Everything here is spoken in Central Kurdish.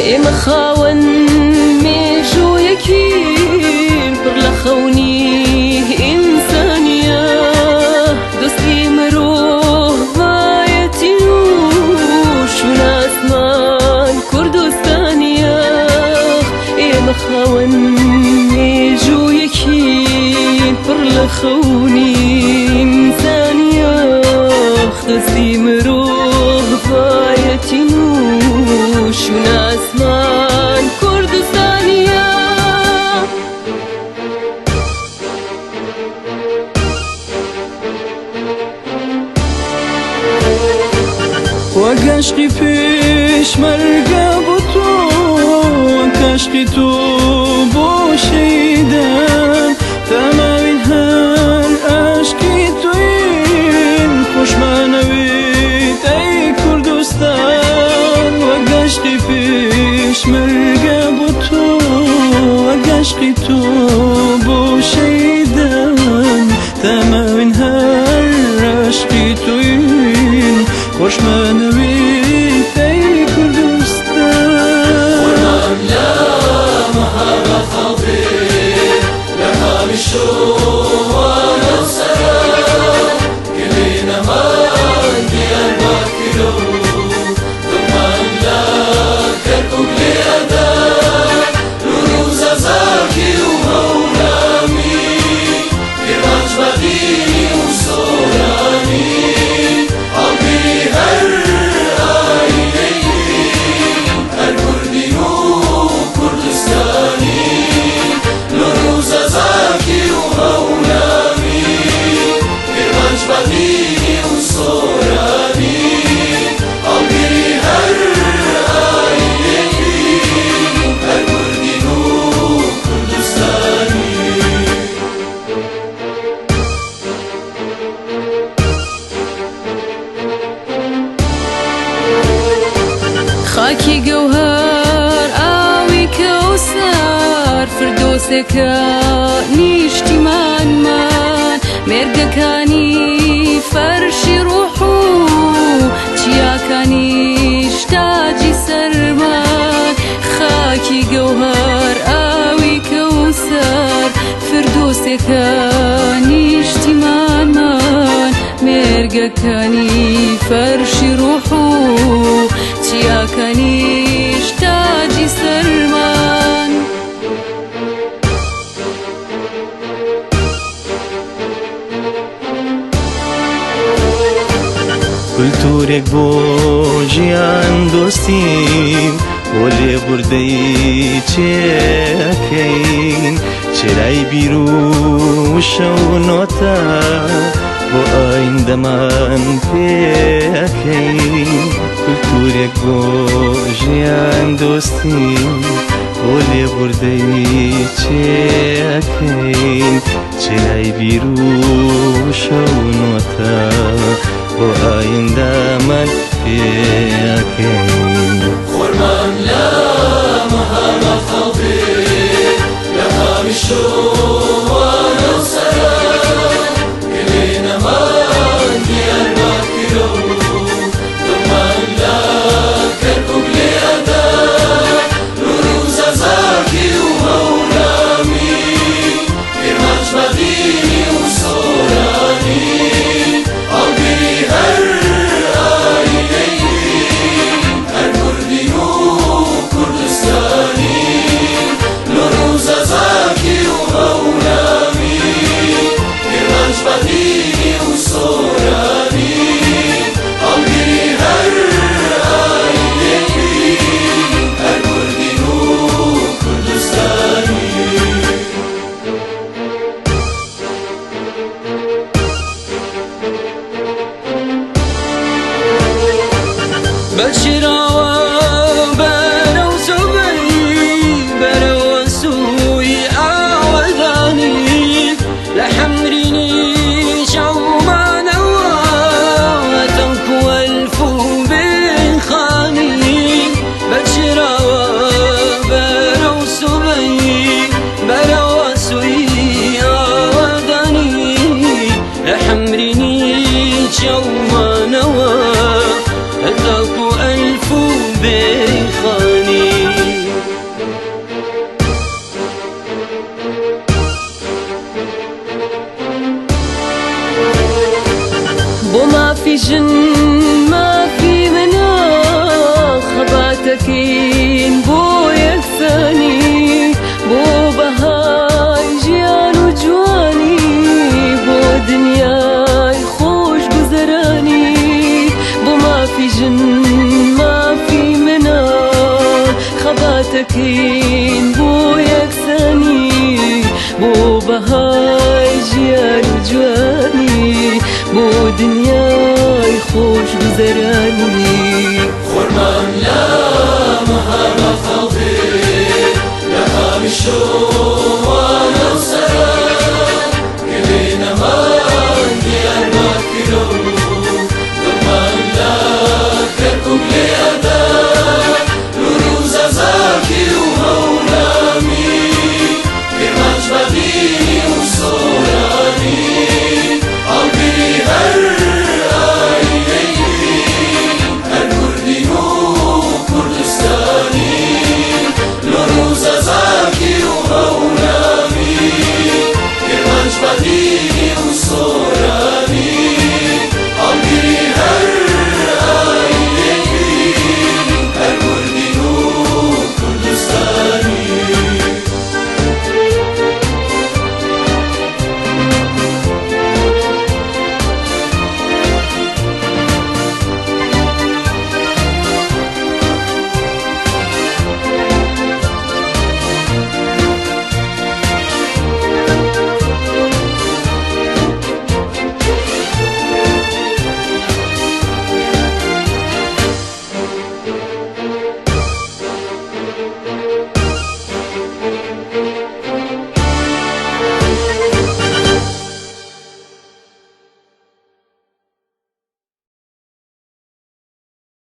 ئێمە خاوەن مێژوویەکین پڕ لە خەونی ئینسانیە، دۆستی مرۆڤایەتین و شوناسمان کوردستانیە. ئێمە خاوەن مێژوویەکین پڕ لە خەونی ئینسانیە، دۆستی مرۆڤایەتین و شوناسمان کوردستانیە. وەک عەشقی پێشمەرگە بۆ تۆ، وەک عەشقی تۆ بۆ شەهیدان، تەماوین هەر عەشقی تۆین، خۆشمانەوێت ئەی کوردستان. وەک عەشقی پێشمەرگە بۆ تۆ، وەک عەشقی تۆ بۆ شەهیدان، تەماوین هەر عەشقی تۆین، خۆشمانەوێت ئەی کوردستان. خاکی گەوهەر ئاوی کەوسەر، فردۆسێکە نیشتیمانمان، مێرگەکانی فەرشی ڕۆح و چیاکانیش تاجی سەرمان. خاکی گەوهەر ئاوی کەوسەر، فردۆسێکە نیشتیمانمان، مێرگەکانی فەرشی ڕۆح و چیاکانیش تاجی سەرمان. کولتوورێک بۆ ژیان دۆستین، بۆ لێبوردەی چێەکەین، چرای بیر و وشە و نۆتە بۆ ئایندەمان پێەکەین. کولتوورێک بۆ ژیان دۆستین، بۆ لێبوردەی چێەکەین، چرای بیر و وشە و نۆتە بۆ ئایندەمان پێەکەین. خۆرمان لە مەهاباد هەڵدێ، لە قامیشلۆوانە و سەرا، گلێ نەمان دیارباکرە و دڵمان لە کەرکوک لێ ئەدا، لور و زەزاکی و هەورامی، کرمانج بادینی و سۆرانی، هەڵگری هەر ئایینەی بین، هەر کوردین و کوردستانی، لور و زەزاکی و هەورامی. بە چراوە بەرەو سبەی، بەرەو سووی ئاوەدانی، لە حەمرینی چاومانەوە تەنکو ئەلف و بێخانی. بە چراوە بەرەو سبەی، بەرەو سووی ئاوەدانی، لە حەمرینی چاومانەوە هەتاکو ئەلف و بێخانی. بۆ مافی ژن، مافی منە، خەباتەکەین بۆ یەکسانی، بۆ بەهای ژیان و جوانی، بۆ دنیای خۆش گوزەرانی. بۆ مافی ژن، مافی منە، خەباتەکەین بۆ یەکسانی، بۆ بەهای ژیان و جوانی، بۆ دنیای خۆش گوزەرانی.